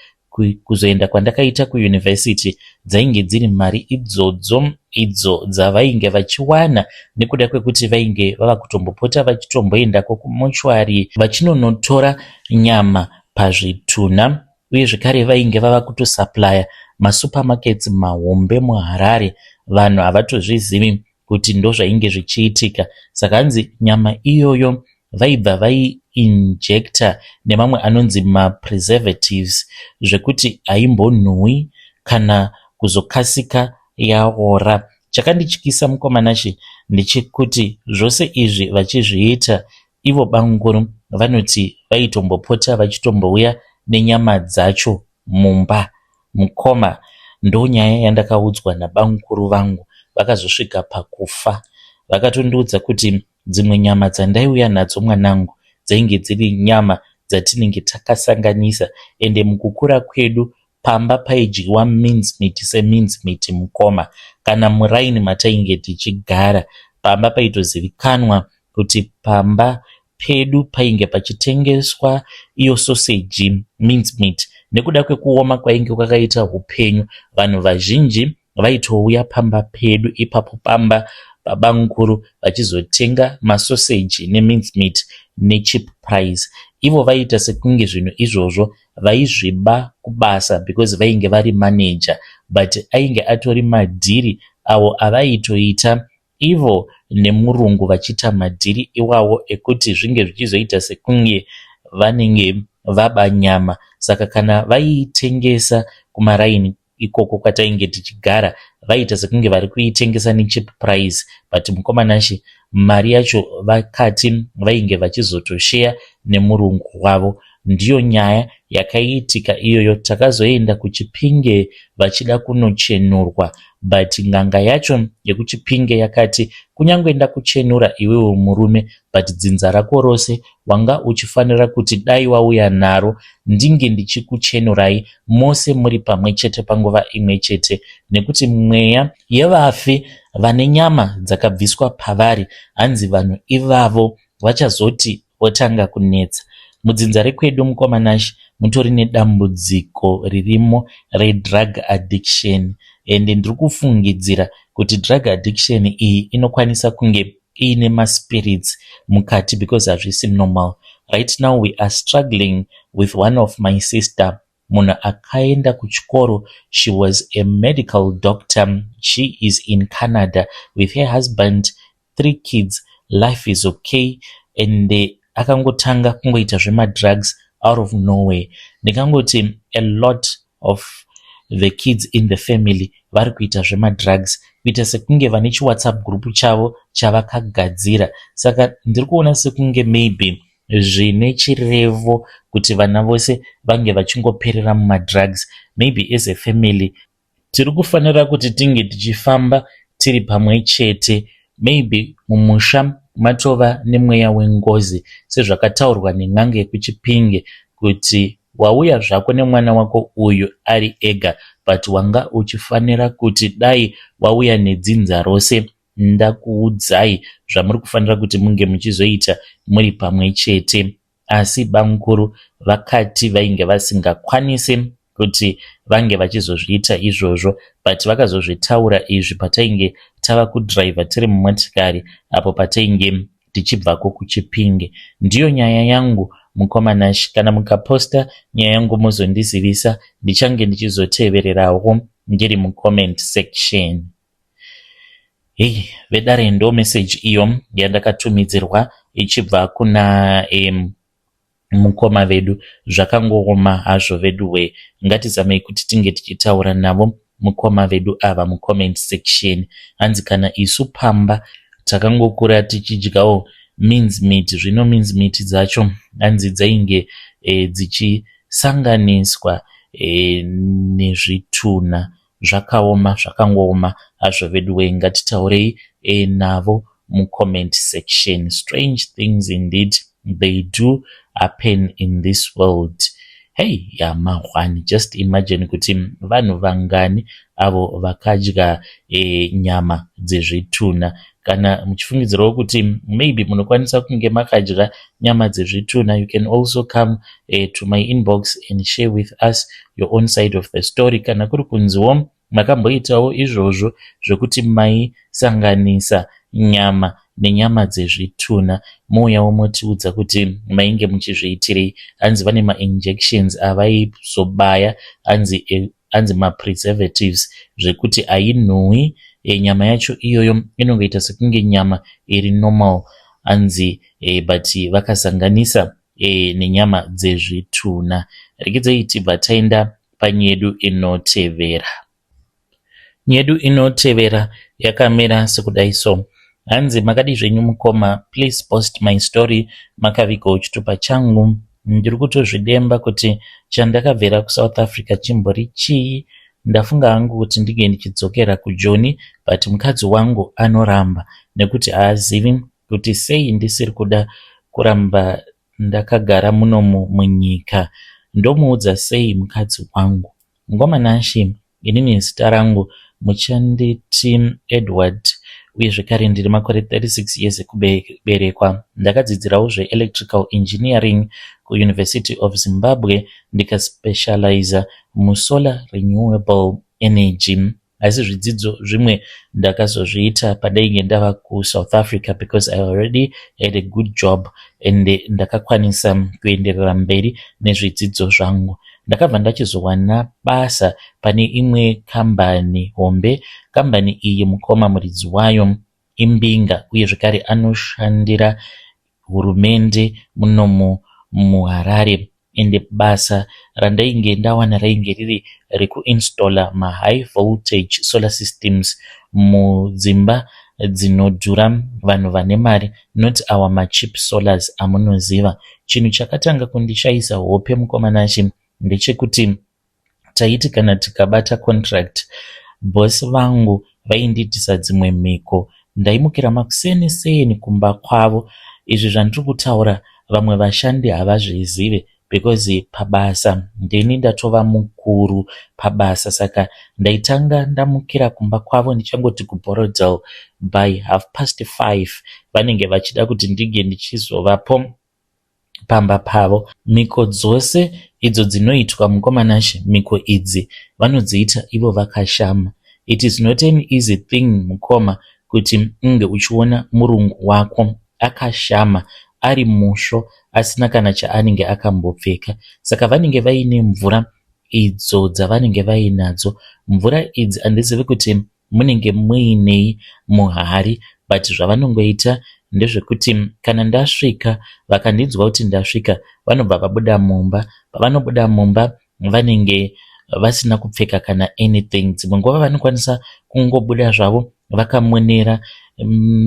Kuzoenda kwandakaita kuuniversity dzainge dziri mari idzodzo idzo dzavainge vachiwana nekuda kwekuti vainge vava kutombopota vachitomboendako kumochwari vachinonotora nyama pazvitunha uye zvekare vainge vava kutosupplya masupermarkets mahombe muHarare. Vanhu havatozvizivi kuti ndozvainge zvichiitika. Saka hanzi nyama iyoyo vaibva vaiinjecta nemamwe anonzi mapreservatives zvekuti haimbonhuwi kana kuzokasika yaora. Chakandityisa mukoma Nashe ndechekuti zvose izvi vachizviita ivo bamukuru vanoti vaitombopota vachitombouya nenyama dzacho mumba. Mukoma, ndonyaya yandakaudzwa nabamukuru vangu vakazosvika pakufa. Vakatondiudza kuti dzimwe nyama dzandaiuya nadzo mwanangu dzainge dziri nyama dzatinenge takasanganisa ende mukukura kwedu pamba paidyiwa mince meat semince meat mukoma. Kana muraini matainge tichigara pamba paitozivikanwa kuti pamba pedu painge pachitengeswa iyo soseji mince meat. Nekuda kwekuoma kwainge kwakaita upenyu vanhu vazhinji vaitouya pamba pedu ipapo pamba babamukuru vachizotenga masoseji nemince meat necheap price. Ivo vaiita sekunge zvinhu izvozvo vaizviba kubasa because vainge vari manager but ainge atori madhiri awo avaitoita ivo nemurungu vachiita madhiri iwawo ekuti zvinge zvichizoita sekunge vanenge vaba nyama. Saka kana vaiitengesa kumaraini ikoko kwatainge tichigara vaiita sekunge vari kuitengesa necheap price but mukoma Nashe mari yacho vakati vainge vachizotosheya nemurungu wavo. Ndiyo nyaya yakaitika iyoyo. Takazoenda kuChipinge vachida kunochenurwa but n'anga yacho yekuChipinge yakati kunyange ndakuchenura iwewe murume but dzinza rako rose wanga uchifanira kuti dai wauya naro ndinge ndichikuchenurai mose muri pamwe chete panguva imwe chete nekuti mweya yevafi vane nyama dzakabviswa pavari hanzi vanhu ivavo vachazoti votanga kunetsa. Mudzinza rekwedu mukoma Nashe mutori nedambudziko ririmo redrug addiction ende ndiri kufungidzira kuti drug addiction iyi inokwanisa kunge iine maspirits mukati because hazvisi normal. Right now we are struggling with one of my sister munhu akaenda kuchikoro. She was a medical doctor. She is in Canada with her husband, three kids. Life is okay and akangotanga kungoita zvemadrugs out of nowhere. Ndingangoti a lot of the kids in the family vari kuita zvemadrugs, kuita sekunge vane chiWhatsApp group chavo chavakagadzira. Saka ndiri kuona sekunge maybe zvine chirevo kuti vana vose vange vachingoperera mumadrugs. Maybe as a family tiri kufanira kuti tinge tichifamba tiri pamwe chete. Maybe mumusha matova nemweya wengozi sezvakataurwa nen'anga yekuChipinge kuti wauya zvako nemwana wako uyu ari ega but wanga uchifanira kuti dai wauya nedzinza rose. Ndakuudzai zvamuri kufanira kuti munge muchizoita muri pamwe chete. Asi bamukuru vakati vainge vasingakwanisi kuti vange vachizozviita izvozvo but vakazozvitaura izvi patainge tava kudhiraivha tiri mumotikari apo patainge tichibvako kuChipinge. Ndiyo nyaya yangu mukoma Nashe. Kana mukaposta nyaya yangu muzondizivisa, ndichange ndichizotevererawo ndiri mucomment section. Hei vedare, ndo meseji iyo yandakatumidzirwa ichibva kuna mukoma vedu. Zvakangooma hazvo veduwe. Ngatizamei kuti tinge tichitaura navo mukoma vedu ava mucomment section. Hanzi kana isu pamba takangokura tichidyawo mince meat. Zvino mince meat dzacho hanzi dzainge dzichisanganiswa nezvitunha. Zvakaoma, zvakangooma hazvo veduwe. Ngatitaurei navo mucomment section. Strange things indeed, they do happen in this world. Hey, yamahwani. Just imagine kuti vanhu vangani avo vakadya nyama dzezvitunha. Kana muchifungidzirawo kuti maybe munokwanisa kunge makadya nyama dzezvitunha, you can also come to my inbox and share with us your own side of the story. Kana kuri kunziwo makamboitawo izvozvo zvekuti maisanganisa nyama nenyama dzezvitunha, mouyawo motiudza kuti mainge muchizviitirei. Hanzi vane mainjections avaizobaya, hanzi mapreservatives, zvekuti hainhuhwi nyama yacho iyoyo, inongoita sekunge nyama iri normal, hanzi but vakasanganisa nenyama dzezvitunha. Regedzei tibva taenda panyedu inotevera. Nyedu inotevera yakamira sekudai so. Hanzi, "Makadi zvenyu mukoma? Please post my story. Makavigawo chitupa changu. Ndiri kutozvidemba kuti chandakabvira kuSouth Africa chimbori chii. Ndafunga hangu kuti ndinge ndichidzokera kuJoni, but mukadzi wangu anoramba nekuti haazivi kuti sei ndisiri kuda kuramba ndakagara munomu munyika. Ndomuudza sei mukadzi wangu? Mukoma Nashe, inini zita rangu muchanditi Edward, uye zvekare ndiri makore 36 years ekuberekwa. Ndakadzidzirawo zveelectrical engineering kuUniversity of Zimbabwe, ndikaspecializa musolar renewable energy, asi zvidzidzo zvimwe ndakazozviita pandainge ndava kuSouth Africa because I already had a good job and ndakakwanisa kuenderera mberi nezvidzidzo zvangu. Ndakabva ndachizowana basa pane imwe kambani hombe. Kambani iyi, mukoma, muridzi wayo imbinga, uye zvekare anoshandira hurumende munomu muHarare. Ende basa randainge ndawana rainge riri rekuinstalla mahigh voltage solar systems mudzimba dzinodhura, vanhu vane mari, not our macheap solars amunoziva. Chinhu chakatanga kundishayisa hope, mukoma Nashe, ndechekuti taiti kana tikabata contract, bhosi vangu vaindiitisa dzimwe mhiko. Ndaimukira makuseni seni kumba kwavo. Izvi zvandiri kutaura vamwe vashandi havazvizive because pabasa ndini ndatova mukuru pabasa. Saka ndaitanga ndamukira kumba kwavo ndichangoti kuBorrowdale by 5:30, vanenge vachida kuti ndinge ndichizovapo pamba pavo. Mhiko dzose idzo dzinoitwa, mukoma Nashe, mhiko idzi vanodziita ivo vakashama. It is not an easy thing, mukoma, kuti unge uchiona murungu wako akashama, ari musvo, asina kana chaanenge akambopfeka. Saka vanenge vaine mvura idzo dzavanenge vainadzo. Mvura idzi handizivi kuti munenge muinei muhari, but zvavanongoita ndezvekuti kana ndasvika, vakandinzwa kuti ndasvika, vanobva vabuda mumba. Pavanobuda mumba vanenge vasina kupfeka kana anything. Dzimwe nguva vanokwanisa kungobuda zvavo vakamonera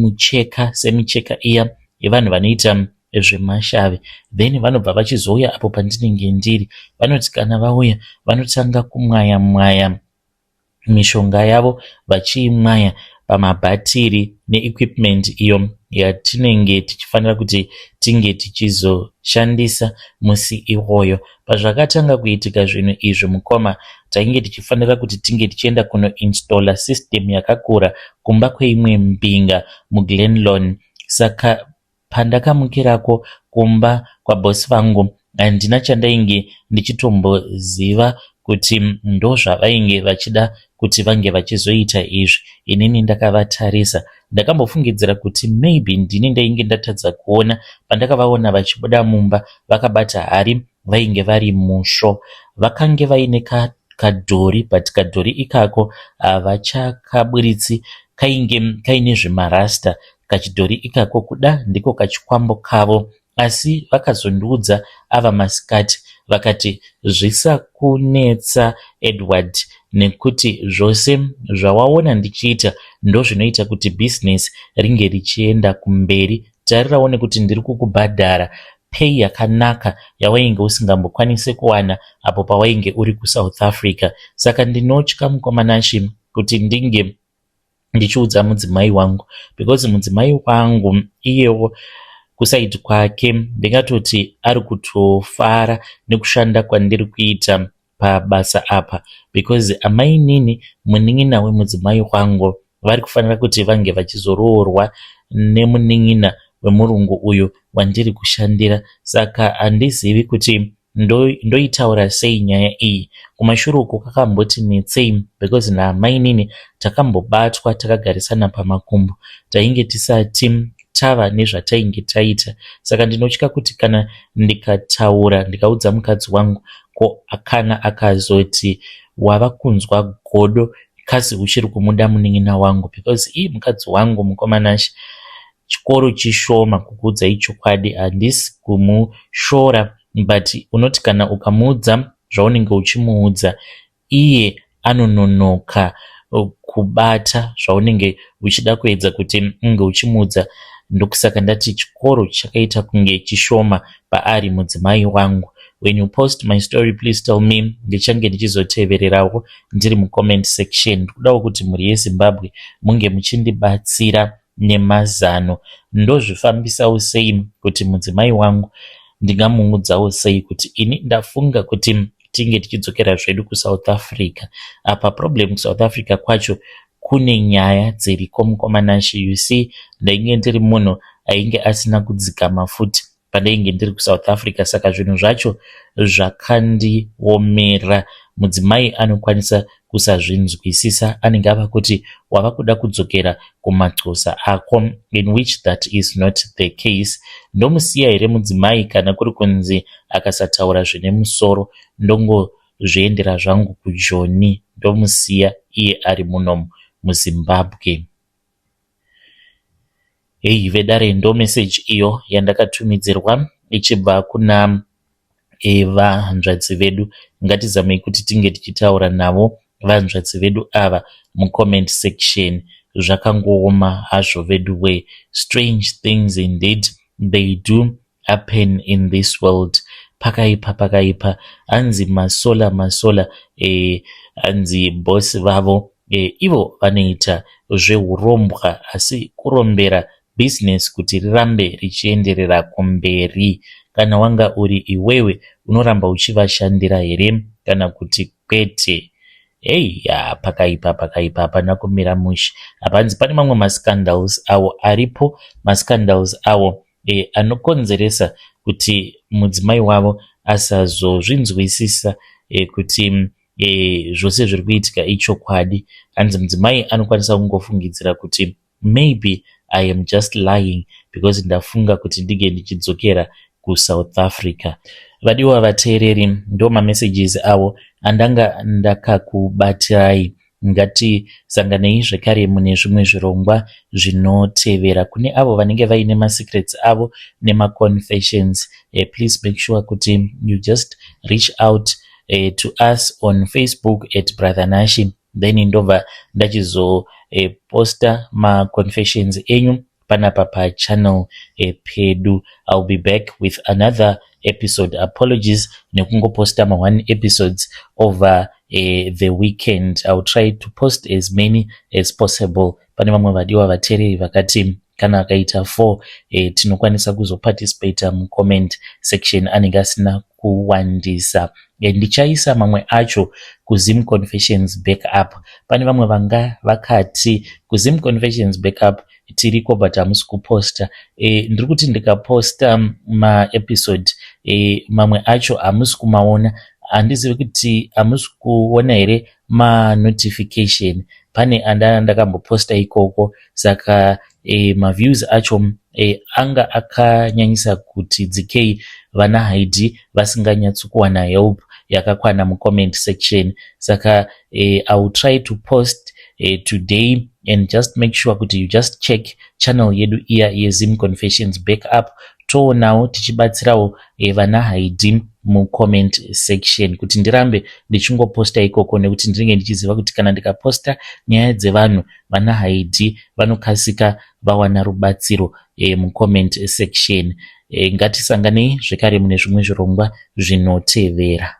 mucheka, semicheka iya yevanhu vanoita zvemashavi. Then vanobva vachizouya apo pandinenge ndiri. Vanoti kana vauya, vanotanga kumwaya mwaya mishonga yavo, vachiimwaya pamabhatiri neequipment iyo yatinenge tichifanira kuti tinge tichizoshandisa musi iwoyo. Pazvakatanga kuitika zvinhu izvi, mukoma, tainge tichifanira kuti tinge tichienda kunoinstalla system yakakura kumba kweimwe mbinga muGlen Lorne. Saka pandakamukirako kumba kwabhosi vangu, handina chandainge ndichitomboziva kuti ndozvavainge vachida kuti vange vachizoita izvi. Inini ndakavatarisa, ndakambofungidzira kuti maybe ndini ndainge ndatadza kuona. Pandakavaona vachibuda mumba vakabata hari, vainge vari musvo, vakange vaine kadhori, but kadhori ikako havachakaburitsi, kainge kaine zvimarasta kachidhori ikako, kuda ndiko kachikwambo kavo. Asi vakazondiudza ava masikati, vakati, 'Zvisakunetsa, Edward, nekuti zvose zvawaona ndichiita ndozvinoita kuti bhizinesi ringe richienda kumberi. Tarirawo nekuti ndiri kukubhadhara pay yakanaka yawainge usingambokwanisi kuwana apo pawainge uri kuSouth Africa.' Saka ndinotya, mukoma Nashe, kuti ndinge ndichiudza mudzimai wangu, because mudzimai wangu iyewo Kuside kwake ndingatoti ari kutofara nekushanda kwandiri kuita pabasa apa because amainini munin'ina wemudzimai wangu vari kufanira kuti vange vachizoroorwa nemunin'ina wemurungu uyu wandiri kushandira. Saka handizivi kuti ndoitaura sei nyaya iyi. Kumashure uku kwakamboti netsei because naamainini takambobatwa takagarisana pamakumbo, tainge tisati tava nezvatainge taita. Saka ndinotya kuti kana ndikataura ndikaudza mukadzi wangu, ko kana akazoti wava kunzwa godo kasi uchiri kumuda munin'ina wangu, because ii mukadzi wangu mukomanashi chikoro chishoma. Kukuudzai chokwadi, handisi kumushora, but unoti kana ukamuudza zvaunenge uchimuudza, iye anononoka kubata zvaunenge uchida kuedza kuti unge uchimuudza. Ndokusaka ndati chikoro chakaita kunge chishoma paari mudzimai wangu. When you post my story, please tell me. Ndichange ndichizotevererawo ndiri mucomment section. Ndikudawo kuti mhuri yeZimbabwe munge muchindibatsira nemazano. Ndozvifambisawo sei kuti mudzimai wangu ndingamuudzawo sei kuti ini ndafunga kuti tinge tichidzokera zvedu kuSouth Africa? Apa problem kuSouth Africa kwacho kune nyaya dziriko mukomanashi. You see, ndainge ndiri munhu ainge asina kudzikama futi pandainge ndiri kuSouth Africa, saka zvinhu zvacho zvakandiomera. Mudzimai anokwanisa kusazvinzwisisa, anenge ava kuti wava kuda kudzokera kumaxosa ako, in which that is not the case. Ndomusiya here mudzimai kana kuri kunzi akasataura zvine musoro ndongozviendera zvangu kuJoni, ndomusiya iye ari muno muZimbabwe? Hei vedare, ndo meseji iyo yandakatumidzirwa ichibva kuna vahanzvadzi vedu. Ngatizamei kuti tinge tichitaura navo vahanzvadzi vedu ava mucomment section. Zvakangooma hazvo vedu we. Strange things indeed, they do happen in this world. Pakaipa, pakaipa. Hanzi Masola, Masola, hanzi bosi vavo ivo vanoita zveurombwa, asi kurombera bhizinesi kuti rirambe richienderera kumberi. Kana wanga uri iwewe, unoramba uchivashandira here kana kuti kwete? Heya, pakaipa, pakaipa, hapana kumira mushe. Hapanzi pane mamwe mascandals awo aripo, mascandals awo anokonzeresa kuti mudzimai wavo asazozvinzwisisa kuti zvose zviri kuitika ichokwadi. Hanzi mudzimai anokwanisa kungofungidzira kuti maybe I am just lying because ndafunga kuti ndinge ndichidzokera kuSouth Africa. Vadiwa vateereri, ndo mamessages avo andanga ndakakubatirai. Ngatisanganei zvekare mune zvimwe zvirongwa zvinotevera. Kune avo vanenge vaine masecrets avo nemaconfessions, please make sure kuti you just reach out to us on Facebook at Brother Nashi, then ndobva ndachizoposta maconfessions enyu panapa pachannel pedu. I'll be back with another episode. Apologies nekungoposta ma1 episodes over the weekend. I will try to post as many as possible. Pane vamwe vadiwa vateereri vakati kana akaita 4 tinokwanisa kuzoparticipata mucomment section, anenge asina kuwandisa. Ndichaisa mamwe acho kuZim Confessions Backup. Pane vamwe vanga vakati kuZim Confessions Backup tiriko but hamusi kuposta. Ndiri kuti ndikaposta maepisode mamwe acho hamusi kumaona. Handizivi kuti hamusi kuona here manotification. Pane anda ndakamboposta ikoko, saka maviews acho anga akanyanyisa kuti dzikei, vana Haidi vasinganyatsi kuwana help yakakwana mucomment section. Saka I will try to post today and just make sure kuti you just check channel yedu iya yeZim Confessions Backup, toonawo tichibatsirawo vana Haidi mucomment section, kuti ndirambe ndichingoposta ikoko, nekuti ndinenge ndichiziva kuti kana ndikaposta nyaya dzevanhu, vana Haidi vanokasika vawana rubatsiro mucomment section. Ngatisanganei zvekare mune zvimwe zvirongwa zvinotevera.